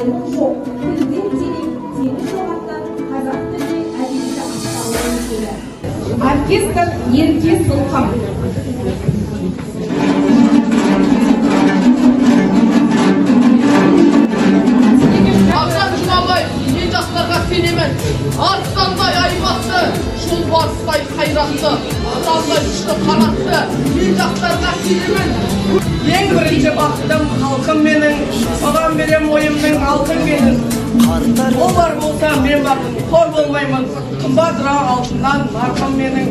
Айырмың жоқ, тілден терең, теңіз жоғаттан қазақ тіліне әдебиеті ақталуы мүшелі. Оркестр Ерке Сылқым. Мағжан Жұмабаев, мен жастарға сенемін. Арыстандай айбатты, жолбарыстай қайратты, адамдай күшті қанатты, мен жастарға сенемін. Ең бірінші бақытым халқым менің, соған берем ойымның алтын менің. Ол бар болса мен бармын, қор болмаймын, қымбатырақ алтыннан марқым менің.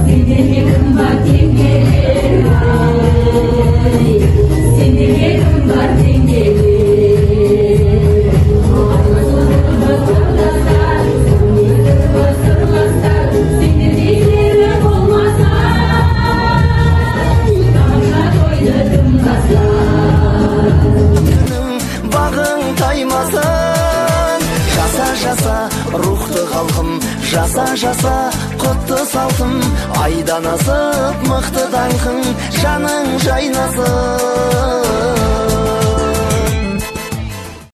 Сендерге кім бар тең келер, ай, сендерге кім бар тең келер? Сырластар, сендердей сері болмаса, тамаша тойды кім тастар? Бағың таймасын, жаса, жаса, рухты халқым, жаса, жаса, құтты салтым, айдан асып мықты даңқың, жаның жайнасын.